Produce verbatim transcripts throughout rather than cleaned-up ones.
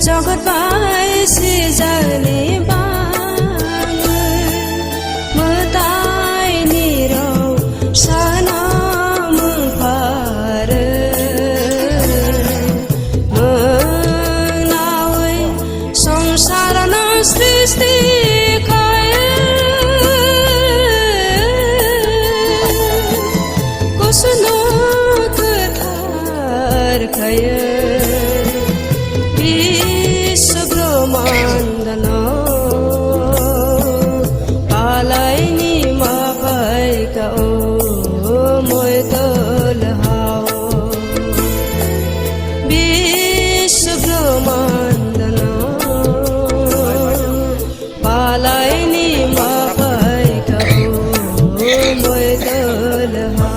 Jagat bai sijakni bangwi mwtaini rok sana mungphar. Mungnawi songsarno srishti khaye. Kusno kwthar khaye. Biswa brahmandano palaini ma phaikha o moitol hao. Biswa brahmandano palaini ma phaikha o moitol hao.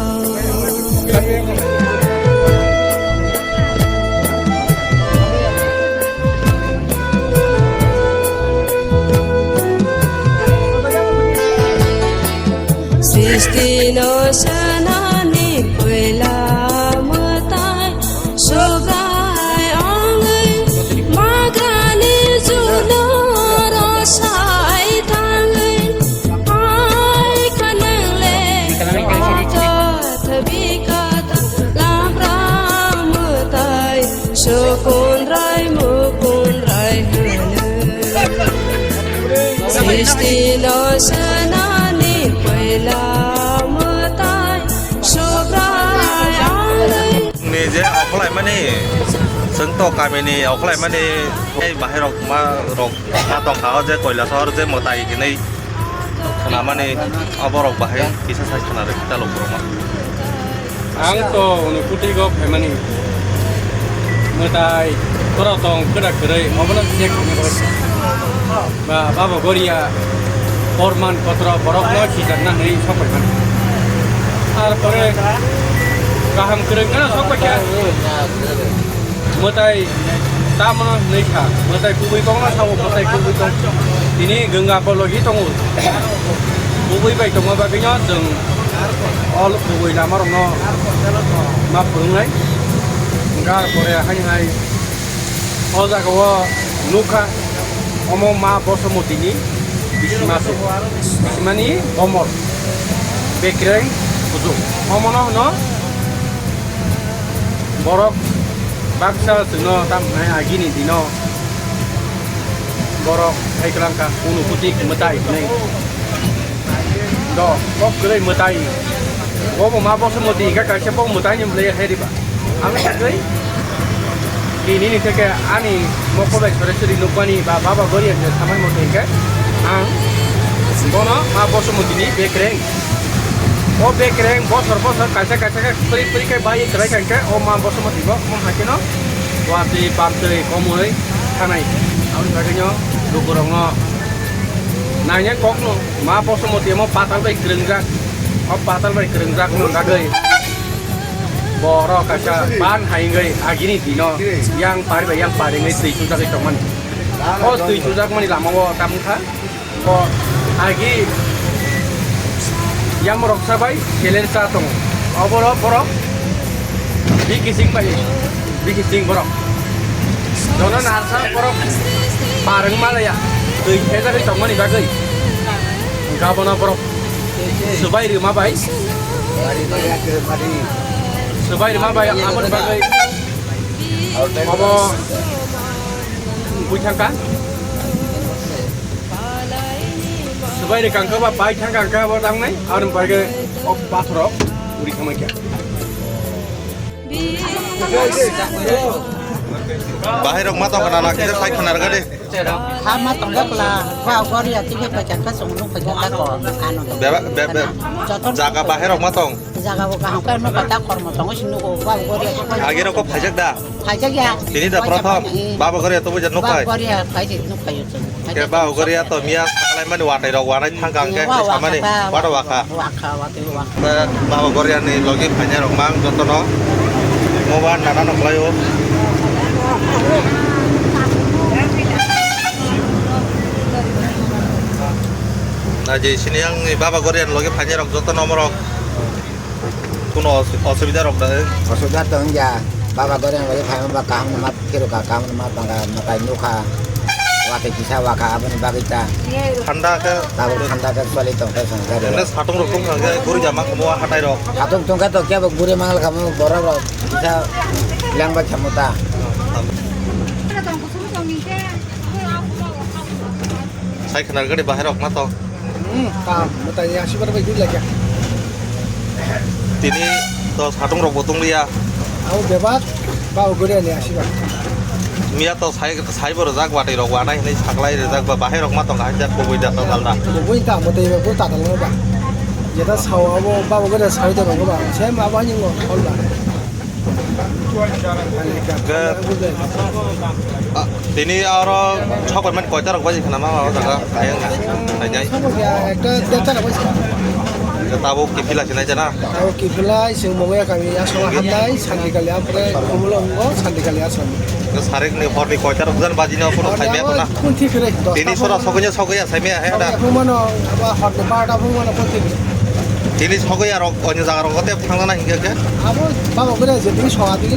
Srishti no sanani puila mwtai Subrai ongwi magrani juno rosai tangwi hai khanangle. Kata thabika ta lamra mwtai sukun rai mukun rai hwne. Srishti no sanani puila mwtai Subrai ongwi. Ni je okholaimani, chwng to kamini okholaimani, ei bahai rok ma rok ma tongkha o je Kailasor je mwtai hinwi khwnamani, oborok bahai kisa sai khwna rwkha ta lukurokma. Ang to Unakoti go phaimani mwtai, borok tong kwrak kwrwi, obono check khainai. Ba, Baba Goria, Porman Kotro, borokno khijakna hwnwi sok phaimani. Ar pore kaham kwrwngno sok paikha. Mwtai tamo hwnwi kha, mwtai kubui kongno sao, mwtai kubui kong. Tini Ganga Pologi tongo. Kubui bai tongma bagwino chwng o kubui lamarokno ma phwrwngnai. Hwnkhe ar pore haini hai o jagao nukha, omo ma Bosomotini bisima se, bisimani bomor, bekreng kuchuk. Omono hwno borok baksa chwngno tamo hwnai agini dino borok hai kwlangkha, Unakoti mwtai hwnwi. Do, kok kwrwi mwtai. Bo bo ma Bosomoti hwnkhe kaisa bo mwtaini bwlai hai riba. Ang sakwi, tini ni theke ani mokol bai sore suri nukmani ba Baba Goria je samai motoi hwnkhe ang bono ma Bosomotini bekreng. O bekreng bosor bosor kaisa kaisa khe pwrwi pwrwi khe bai kwlai kha hwnkhe o ma Bosomoti bo omo hai kheno watwi bantwi komorwi thanai. Aboni bagwino lukurokno naina kokno ma Bosomoti omo patal bai kwrwngjak. O patal bai kwrwngjak wngwi bagwi borok kaisa ban hai wngwi agini dino yang pari bai yang pari wngwi twi chujagwi tongmani. O twi chujakmani lama o tamo wngkha. O agi yamorok sabai seler cha tongo. Oborok borok bikising bai bikising borok. Jono narsa borok parwng malaya twi thejagwi tongmani bagwi. Gabono borok swbai rwma bai. Swbai rwma bai aboni bagwi obo buithangkha. Swbai rwkangkha ba bai thangkangkha bo tangnai, aboni bagwi o pathorrok uri thangmaikha. Bahai rok ma tongkha na, na kisa sai khna rwgadi. Ha ma tongkha bwla, ba gori ya tibe paikha ka song nuk paikha ka ko ano. Beba, be, be, joto jaga bahai rok ma tong. Jaga bo kaham ka nuk ta kormo tong sing nuk ba gori ya. Agi rok ko phaijak da. Phaijak ya. Tini da prothom, eh. Baba gori ya to buja nuk pai. Baba gori ya phaijak nuk pai. Ke ba ugari ya to miya sakalai mani watai rok wanai thang kang ke samani wata waka. Waka, wata waka. Ba, ba ugari ani logi phanya rok mang joto no. Mo ba nana no khlai o. Na je sini yang ni baba gori ani logi phanya rok joto no morok. Kuno os-, osubida rok da. Osubida to wngya. Baba goreng bagwi phaima ba kaham no ma phiru kha, kaham no ma tong kha, mwtai nukha. Watwi kisa wakha aboni bagwi ta. Thanda khe. Tabuk thanda khe choli tong khe song khe. Ene satung rok tong kha khe guri jama khe bo hatai rok. Satung tong khe to kebo guri mangal khamu borok rok kisa lengba khamu ta. Sai khwnar gari bahai rok ma to. Hmm, kam, mwtai ni asibar bai guri laikha. Tini to satung rok bo tong liya. Abo bebak, ba guri ani asibar. Miya to sai, sai bo rwjak watwi rok wanai hinwi saklai rwjak ba bahai rok ma tong hai jak kubui da to dalda. Kubui ta mwtai ba guri ta dalda ba. Jeta sao abo ba guri sai to rok ba. Sem abo ani ngo hol ba. Tini aro sokoi mani koita rok baji khana ma o jaga ayang na. Naijai. Ekta deta rok baji. Tabuk kiphila sinai jana. Tabuk kiphila sing mongya kami asong hamdai santi kali apre kumulo ngo santi kali asong. Sarik ni horni koita rok jan baji no phuru thai me khona. Kun thik re. Tini sora sokoi sokoi asai me he da. Phung mano aba horni barta phung mano kun thik. Tini sokoi arok onyo jaga rok te thangna hinga ke. Abo baba gure je tini soga tini.